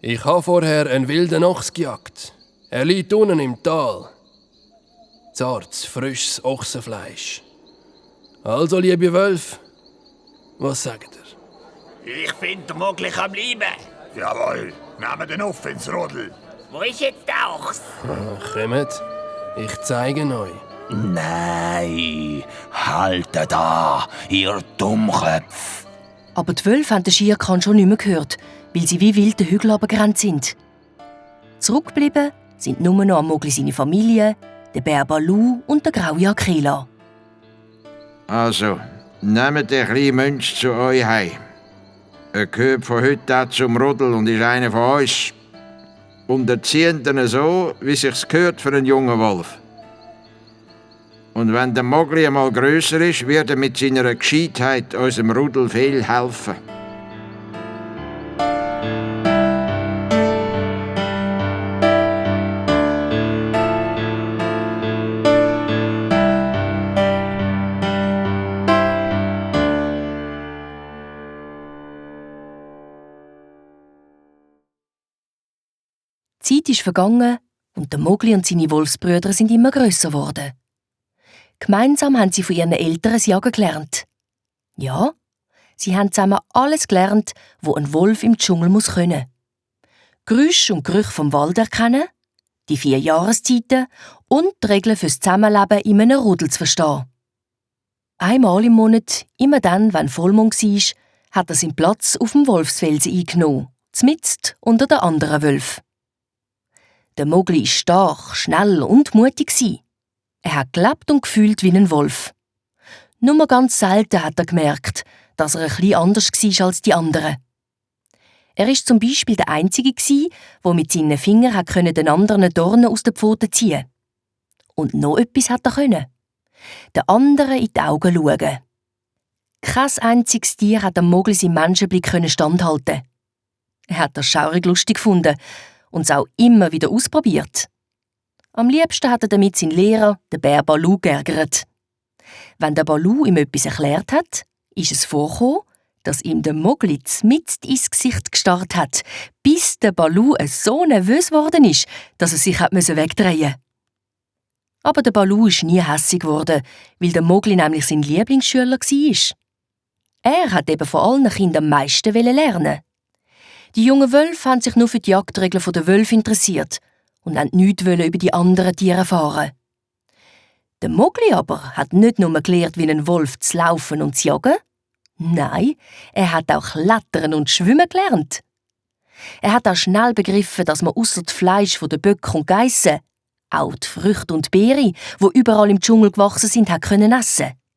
Ich habe vorher einen wilden Ochs gejagt. Er liegt unten im Tal. Zartes, frisches Ochsenfleisch. Also, liebe Wölfe, was sagt ihr? Ich finde, der Mogli kann bleiben. Jawohl, nehmen den auf ins Rudel. Wo ist jetzt der Ochs? Kommt, ich zeige euch. Nein, haltet da, ihr Dummköpf. Aber die Wölfe haben den Schierkahn schon nicht mehr gehört, weil sie wie wild den Hügel runtergerannt sind. Zurückgeblieben sind nur noch Mogli seine Familie, der Bär Balu und der graue Akela. Also, nehmt den kleinen Mönch zu euch heim. Er gehört von heute an zum Rudel und ist einer von uns. Und erzieht ihn so, wie sich's gehört für einen jungen Wolf. Und wenn der Mogli einmal grösser ist, wird er mit seiner Gescheitheit unserem Rudel viel helfen. Die Zeit ist vergangen und der Mogli und seine Wolfsbrüder sind immer grösser geworden. Gemeinsam haben sie von ihren Eltern das Jagen gelernt. Ja, sie haben zusammen alles gelernt, was ein Wolf im Dschungel muss können. Geräusche und Gerüche vom Wald erkennen, die 4 Jahreszeiten und die Regeln fürs Zusammenleben in einem Rudel zu verstehen. Einmal im Monat, immer dann, wenn Vollmond war, hat er seinen Platz auf dem Wolfsfelsen eingenommen, zmitzt unter den anderen Wölfen. Der Mogli war stark, schnell und mutig. Er hat gelebt und gefühlt wie ein Wolf. Nur ganz selten hat er gemerkt, dass er ein bisschen anders war als die anderen. Er war zum Beispiel der Einzige, der mit seinen Fingern den anderen Dornen aus den Pfoten ziehen konnte. Und noch etwas hat er können. Den anderen in die Augen schauen. Kein einziges Tier hat dem Mogli seinen Menschenblick standhalten. Er hat das schaurig lustig gefunden und es auch immer wieder ausprobiert. Am liebsten hat er damit seinen Lehrer, den Bär Balu, geärgert. Wenn der Balu ihm etwas erklärt hat, ist es vorgekommen, dass ihm der Mogli mitten ins Gesicht gestarrt hat, bis der Balu so nervös geworden ist, dass er sich wegdrehen musste. Aber der Balu ist nie hässig geworden, weil der Mogli nämlich sein Lieblingsschüler war. Er hat eben von allen Kindern am meisten lernen. Die jungen Wölfe haben sich nur für die Jagdregeln der Wölfe interessiert und wollten nichts über die anderen Tiere erfahren. Der Mogli aber hat nicht nur gelernt, wie ein Wolf zu laufen und zu jagen. Nein, er hat auch klettern und schwimmen gelernt. Er hat auch schnell begriffen, dass man ausser das Fleisch der Böcke und Geissen auch die Früchte und Beeren, die überall im Dschungel gewachsen sind, hat essen können.